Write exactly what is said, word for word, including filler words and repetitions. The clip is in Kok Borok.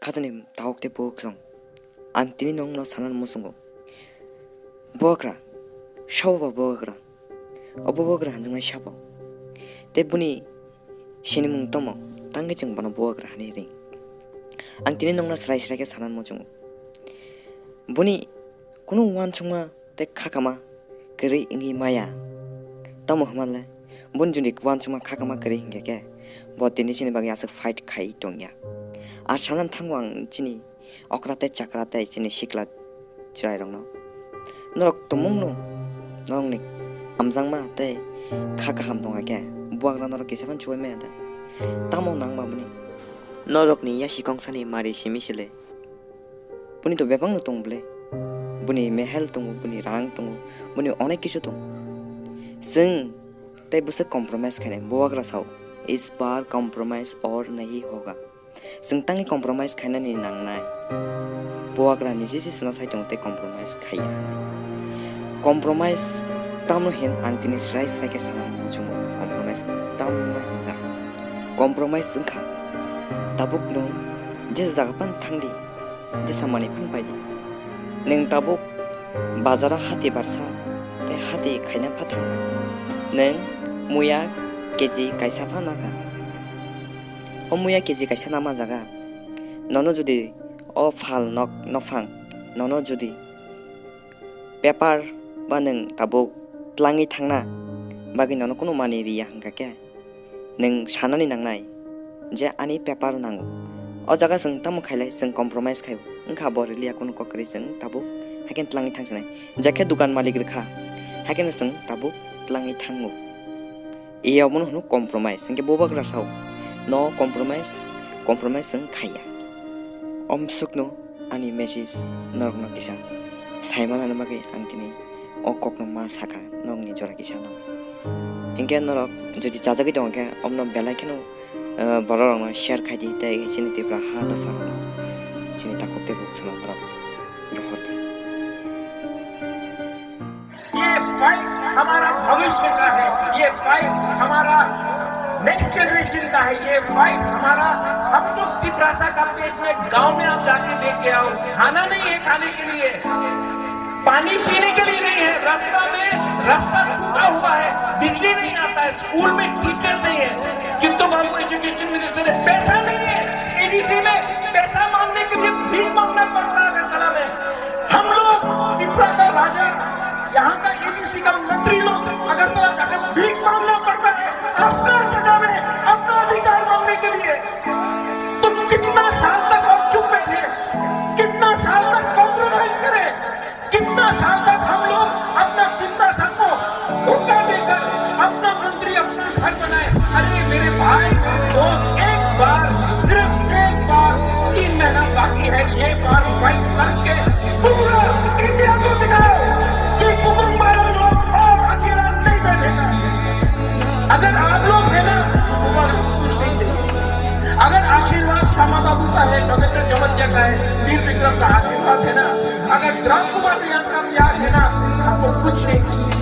Khajani takhuk tei bukhuk song. Ang tini nokno sanani muchungo. Bubagra, sabo ba bubagra. O bubagra hanjaknai sabo. Tei buni sinimung tomo, tangwi chwng bono bubagra hinwi ring. Ang tini nokno srai srai khe sanani muchungo. Buni kunu uansukma tei khakama kwrwi wngwi maya. Tamo hwnba le, boni jodi uansukma khakama kwrwi hinkhe khe, bo tini chini bagwi aswk fight khai tongya. Ar sanani thango ang chini okra tei chakra tei chini sikla chwrairokno. Norok tumungno, norokni hamjakma tei kha kaham tongkha khe, bubagra norok kisa phano chubai maya da? Tamo nangma boni? Norokni ya sikongsani mari simi sile. Boni to bebakno tong bwle. Boni mehel tongo, boni rang tongo, boni onek kisu tongo. Chwng tei bwswk compromise khainai, bubagra sao, "Is baar compromise aur nahi hoga." Chwng tangwi compromise khainani nangnai. Bubagra ni jesi sino sai tongo tei compromise khaiya hinwi. Compromise tamno hin ang tini srai srai khe sana muchungo. Compromise tamno hinjak. Compromise wngkha tabuk nwng jesa jaga phano thangdi, jesa manwi phano paidi. Nwng tabuk bazaro hati barsa tei hati khaina pha thangkha. Nwng muya keji kaisa pha nakha. O muya keji kaisa nama jaga. Nono jodi o phal nok nophang, nono jodi paper ba nwng tabuk tlangwi thangna bagwi nono kunu manwi riya hwnkha khe, nwng sanani nangnai je ani paper nango. O jaga chwng tamo khailai, chwng compromise khai o. Wngkha bo rwliya kunu kok kwrwi, chwng tabuk haikhe tlangwi thangsinai. Jakhe dukan malik rwkha, haikheno chwng tabuk tlangwi thango. Iya omono hwno compromise, hinkhe bubagra sao, "No compromise, compromise chwng khaiya." Omsukno ani message norokno kisa saimana bagwi ang tini o kokno ma sakha nokni jora kisano. Hinkhe norok jodi chajagwi tongkhe omno belai kheno, eh, bororokno share khaidi tei chini Tripura ha dopharokno chini takhuk tei bukhuk sama borok rohordi. ये फाइट हमारा भविष्य का है, ये फाइट हमारा next generation का है, ये फाइट हमारा, हम लोग तिपरासा का पेट में, गांव में आप जाके देख के आओ, खाना नहीं है खाने के लिए, पानी पीने के लिए नहीं है, रास्ता में, रास्ता टूटा हुआ है, बिजली नहीं आता है, स्कूल में टीचर नहीं है। किंतु मालूम एजुकेशन मिनिस्टर ने पैसा नहीं है, एडीसी में पैसा मांगने के लिए भीख मांगना पड़ता है अगरतला में। हम लोग त्रिपुरा का राजा, यहाँ का एडीसी का मंत्री लोग अगरतला जाकर भीख मांगना पड़ता है अपना जगह में अपना अधिकार मांगने के लिए। तुम कितना साल तक और चुप बैठे, कितना साल तक कॉम्प्रोमाइज करें? कितना साल तक हम लोग अपना, कितना साल को धोखा देकर अपना मंत्री अपना घर बनाए? अरे मेरे भाई, दोस्त, एक बार, सिर्फ एक बार, तीन महीना बाकी है, ये बार फाइट करके पूरा इंडिया को दिखाओ कि कुकुरमारा लोग और अकेला नहीं बैठेगा। अगर आप लोग है ना, कुछ नहीं चाहिए। अगर आशीर्वाद श्यामा बाबू का है, नगेंद्र जमतिया का है, वीर विक्रम का आशीर्वाद है ना, अगर राम कुमार रियांगता का प्यार है ना, आपको कुछ नहीं चाहिए।